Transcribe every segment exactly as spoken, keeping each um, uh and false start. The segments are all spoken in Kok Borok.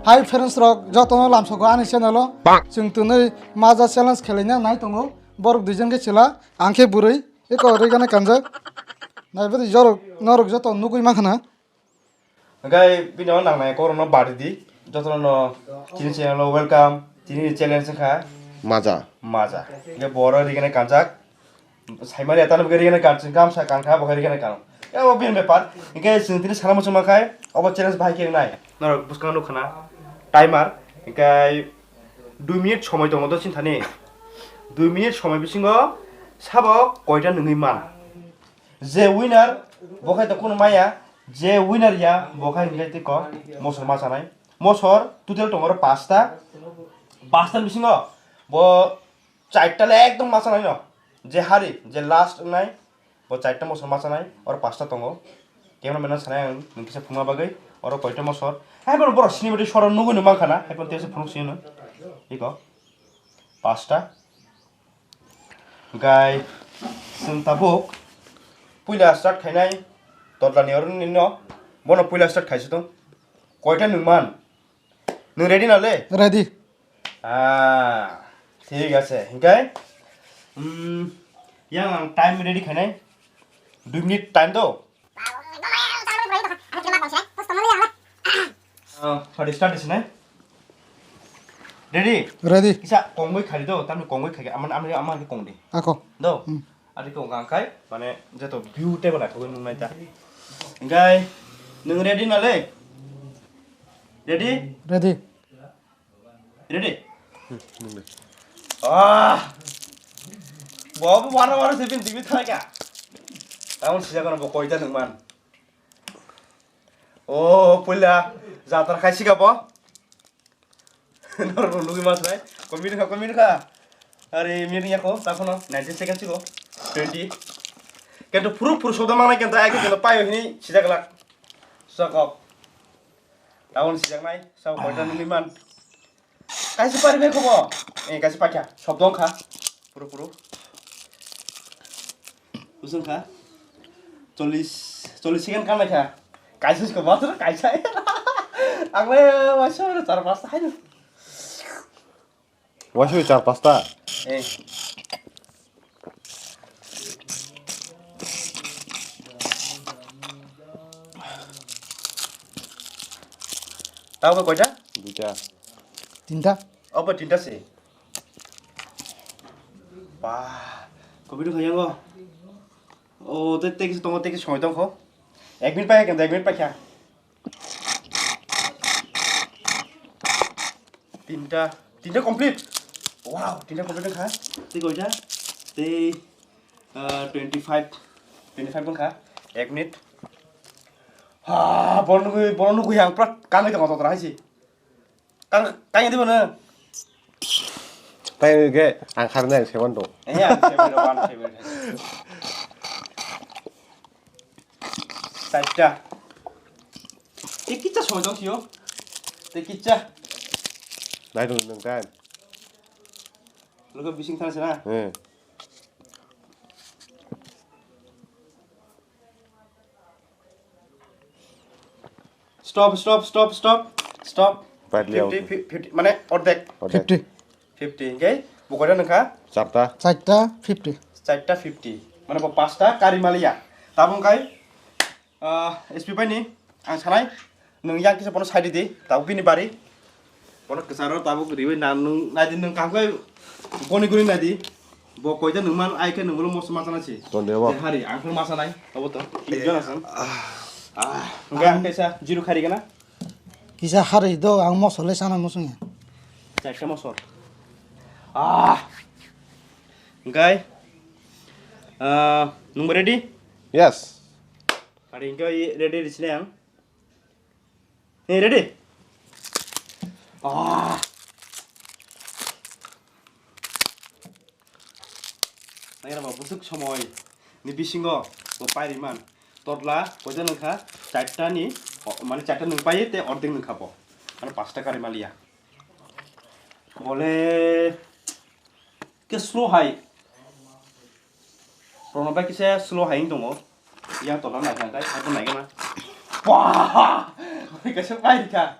Hi friends rok, jotono lamsogo ani channel o. Chwng twnwi maja challenge khelaina nai tongo. Borok duijon khe chwla, ang khe bwrwi, eko rigana kanjak. Naibadi jorok, norok joto nugwi mankha na. Hwnkhe bini o nangnai kokrokno bari di. Jotono no chini channel o welcome. Chini challenge wngkha maja. Maja. Hwnkhe bo oro rigana kanjak. Saimari atano bwkhe rigana kan, chwng kamsa kankha, bo khe rigana kan. Abo bini bepar. Hwnkhe chwng tini sana muchungma khai, obo challenge bahai khe wngnai. Norok bwskango nukkhana timer. Hwnkhe dui minute somoi tongo do chini thani. Dui minute somoi bisingo sabo koita nungwi man. Je winner, bo khai to kunu maya. Je winner ya, bo khai hwnkhe tei kok mosor ma chanai. Mosor total tongo oro pasta. Pasta bisingo bo charta le ekdom ma chanai no. Je hari, je last wngnai, bo charta mosor ma chanai, oro pasta tongo. Camera man no sanai ang, nwng kisa phunukna bagwi, oro koita mosor. Hai borok, borok sini bwtwi soro nugwi no mankha na, hai phano tei phunuk sini no. Iko. Pasta. Gai, chwng tabuk puila start khainai, todlani oro nini no, bono puila start khaiswk tong. Koita nwng man? Nwng ready na le? Ready. Ah, thik ase. Hingkai, um, yang ang time ready khainai. Dui minute time do. Ah, hadi start isi nai. Ready? Ready. Kisa kongwi khali do, tamni kongwi khali, aman, aman, aman kongdi. Ako. Do. Hmm. Adi kong kang khai, mane, jeto view tebo naithogwi nung nai ta. Hingkai, nung ready na le? Ready? Ready. Ready? Ah! Bo bo wara wara se bin dibi thaka. Tamon sija kono bo koita nung man. O puila jatra khai siga bo. Norok nugwi mas nai. Komini kha, komini kha. Are miri yako takono nineteen seconds go. Twenty. Kento phuru phuru soda mangnai kento ai kento payo hini sijak lak. Sokok. Tabon sijaknai, sabo koita nungwi man. Kaisa paribai khobo. Eh, kaisa pakya. Sob dong kha. Puro puro. Busung kha. Chollis, chollis second kan kha. Kaisa sikho, matro kaisa. Ang le waisa char pasta hai. Waisa char pasta. Eh. Tabo koita? Duita. Tinta. Obo tinta se. Ba, kopi tu khayango. O, te, te kisa tongo, te kisa songoi tongkho. Ek minute pai kha, ek minute pai kha. Tinta, tinta complete. Wow, tinta complete wngkha. Tei koita? Tei, ah, twenty five, twenty five wngkha. Ek minute. Ha, bono nugwi, bono nugwi ang pura kangwi tongo totra hai se. Kang, kang di bono. Pai ke ang kharnai ang seban do. Eh, ang seban do, ang seban do. Saita. Te kicha soi dong sio. Te kicha. Nai dong nang kan. Logo bising thang sana. Eh. Stop, stop, stop, stop, stop. Pai liya, fifty, okay. Fif-, fifty, mane ordek. Ordek. Fifty. Fifty, okay? Bukoda nangkha? Charta. Charta fifty. Charta fifty. Mane bo pasta kari maliya. Tabung kai, ah, S P bai ni, ang sanai, nung yang kisa bono side di, tabuk bini bari. Bono kwcharo tabuk riwi na nung naidi nung kaham khe goni goni naidi. Bo koita nung man ai khe nung bolo mosto machana si. Tonde bo. Te hari ang phano machanai. Abo to. Ki jona san. Ah. Ang kaisa jiru khari gana. Kisa hari do ang mosole sana musung ya. Chaita mosol. Ah. Gai. Ah, nung ready? Yes. Hari engkau ready di sini ang. Hey, ready? Ah. Naira ba busuk somoi ni bisingo bo pairiman. Totla koita nangkha? Charta ni, o, mane charta nung pai te ordek nangkha bo. Mane pasta kari maliya. Bole ke slow hai. Rono bai kisa slow hai wng tongo. Yang tola nai kha, kai, hai bo nai kha na. Wah! Kaisa pai kha.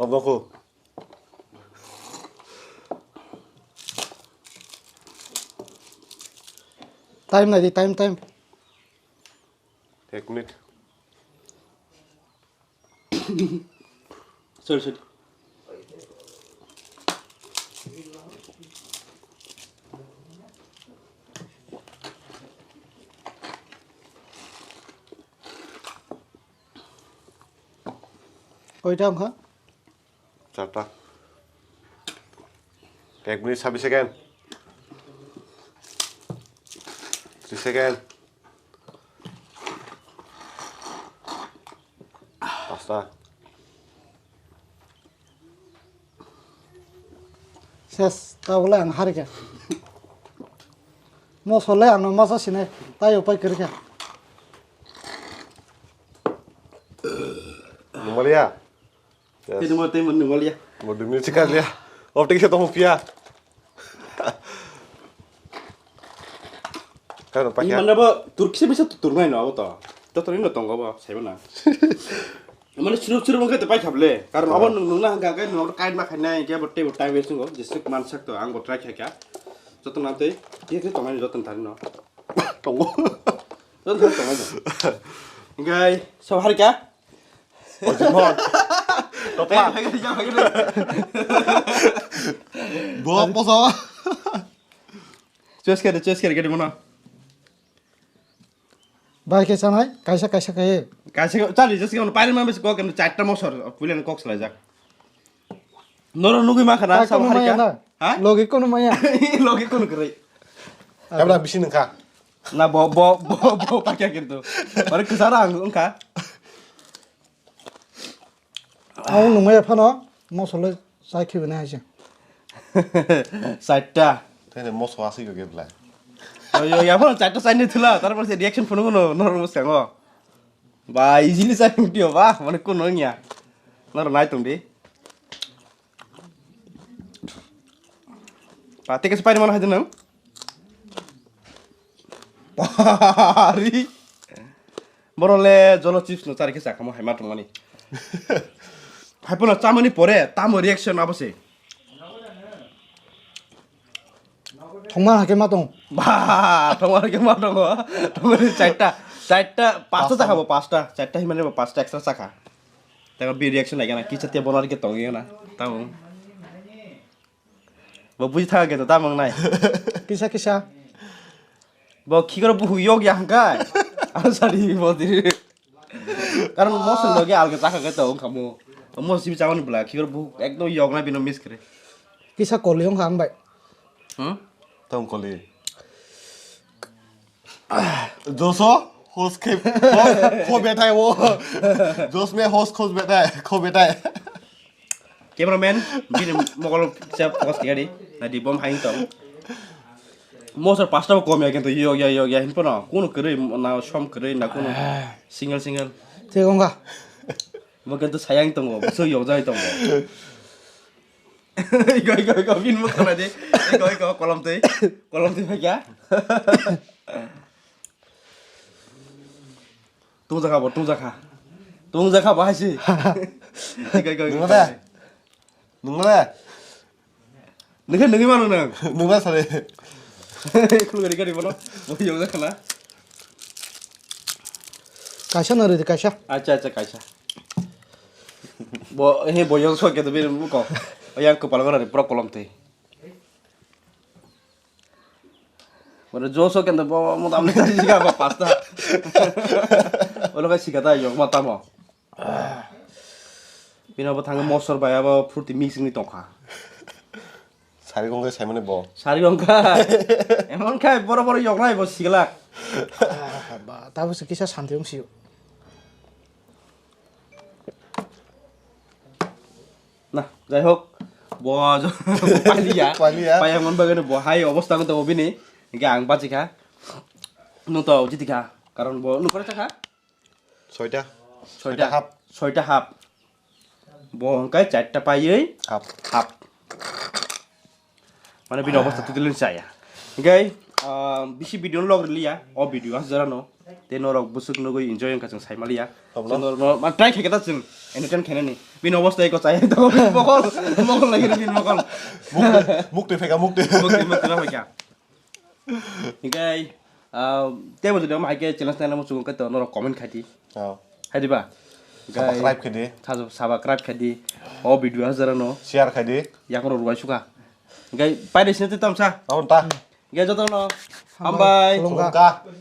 Obo ko. Time nai di, time, time. Ek minute. Sorry, sorry. Koita wngkha? Charta. Ek minute sabbish second. Three second. Pasta. Ses, ta wngla ang harikha. Mosol le ang no masa sinai, ta yo pai kwrwikha. Nungmaliya? Yes. Tini mo tei mo nungmaliya. Mo dumi chikar liya. Optik se tomo pia. Kano Ini pakya. Mana bo turkse bisa tu turnai no abo to. To turnai no tongo bo, sai mana. Mana suru suru mangke to pai khable. Karon abo nung nung na hangka kai nung kain ma khainai ke bo tei bo time waste ngo. Jesuk mansak to ang bo try khaika. Joto nang tei. Ye ke tongai joto tari no. Tongo. Joto tari tongai no. Gai, so harika. Ojimon. Topa. Bo poso. Choice kere, choice kere, kere mana? Bai ke sanai, kaisa, kaisa khe. Kaisa chali just kau pair ma bes kok em chatta mosor pulen kok salai jak. Noro nugui ma khana. Sa kono maya harika na. Ha? Logi kono maya. Logi kono kere. Abra bisi nangkha. Na bo, bo, bo, bo pakya kere to. Bare kusara ang ungkha. Ang nungmaya phano mosole chai khibi nai haise. Chaita. Tene moso asik ke bla. Yo, yo, ya phano chaita chaini thula, tarpor se reaction phunu no, no, no, sango. Ba, easily chai mutio ba, mane kuno nya. Noro nai tong di. Ba, teke se paini mano hai nang. Pari. Boro le jolo chips no chari khe chakhamo hai ma tongmani. Hai pono chamani pore tamo reaction abo se. Thongma hake ma tong. Ba, thongma hake ma tongo. Thongma ni chaita, chaita, pasta chakha bo pasta. Chaita himani bo pasta extra chakha. Tei bi reaction lai gana kicha te bono hake tong gana. Tamo. Bo buji thaga ke to tamang nai. Kisa kisa. Bo khikoro buhu yok ya hangkai. Ang sari bo diri. Karon mosol loge alga chakha ke to wngkha mo. Mosol sibi chawani bla khikoro buhu ekdom yok na bino miss kre. Kisa koli wngkha ang bai. Hmm? Tong koli. Joso, host khe, host, kho betai wo. Jos me host khos betai, kho betai. Cameraman, bini mokol se focus khe di. Na di bom hain tong. Mosor pasta bo kom ya kintu yo ya yo ya hin pono. Kuno kwrwi na som kwrwi na kuno single single. Thik wngkha. Mo kintu sayang tongo, so yok jai tongo. Iko, iko, iko, bin mo khana de. Iko, iko, kolom twi. Kolom twi phai kya? Tungjakha bo, tungjakha. Tungjakha bo haisi. Iko, iko, iko. Nungma de? Nungma de? Nungkhe nungwi mano nang. Nungma sare. Khulgari gari bono. Bo yok jakha na. Kaisa no ridi kaisa. Acha, acha, kaisa. Bo, he, bo yok sok ke to bir muko. Yang kepala gora ni pro kolom twi. Wala jo so kendo bo mo dam ni tari siga ba pasta. Wala kai siga ta yok ma tamo. Bino bo thang mosor bai abo fruity mixing ni tongkha. Sari gong kai saimani bo. Sari gong kai. Emon kai boro boro yok nai bo sigla. Ba tabo se kisa santi wng sio. Na, jai hok, bo pailiya, pailiya. Paiya mon bagani bo hai obostha wng tongo bini, hingke ang bachikha, nung to jiti kha, karon bo nung kore chakha? Soita. Soita. Soita hap. Soita hap. Bo hingke charta paiwi hap. Hap. Mane bini obostha totally chaya. Hingke, ah, bisi video log riliya, o video has jora no. Te norok busuk nugui enjoy wngkha chwng saimaliya. Chwng norok no, ma, try khaikhe ta chwng entertain khainani. Bini obostha eko chaya to, bini mokol, mokol nai bini mokol. Mukti, mukti phaikha, mukti. Mukti, mukti no phaikha. Hingke, ah, tebo jodi omo hai khe challenge naina muchungo khe to norok comment khaidi. Oh. Hai diba? Subscribe khaidi. Subscribe khaidi. O video has jora no. Share khaidi. Yakhoro ruai suka. Hingke paide sini tamsa. Abon ta. Hingke joto no. Hambai. Khulumkha. Khulumkha.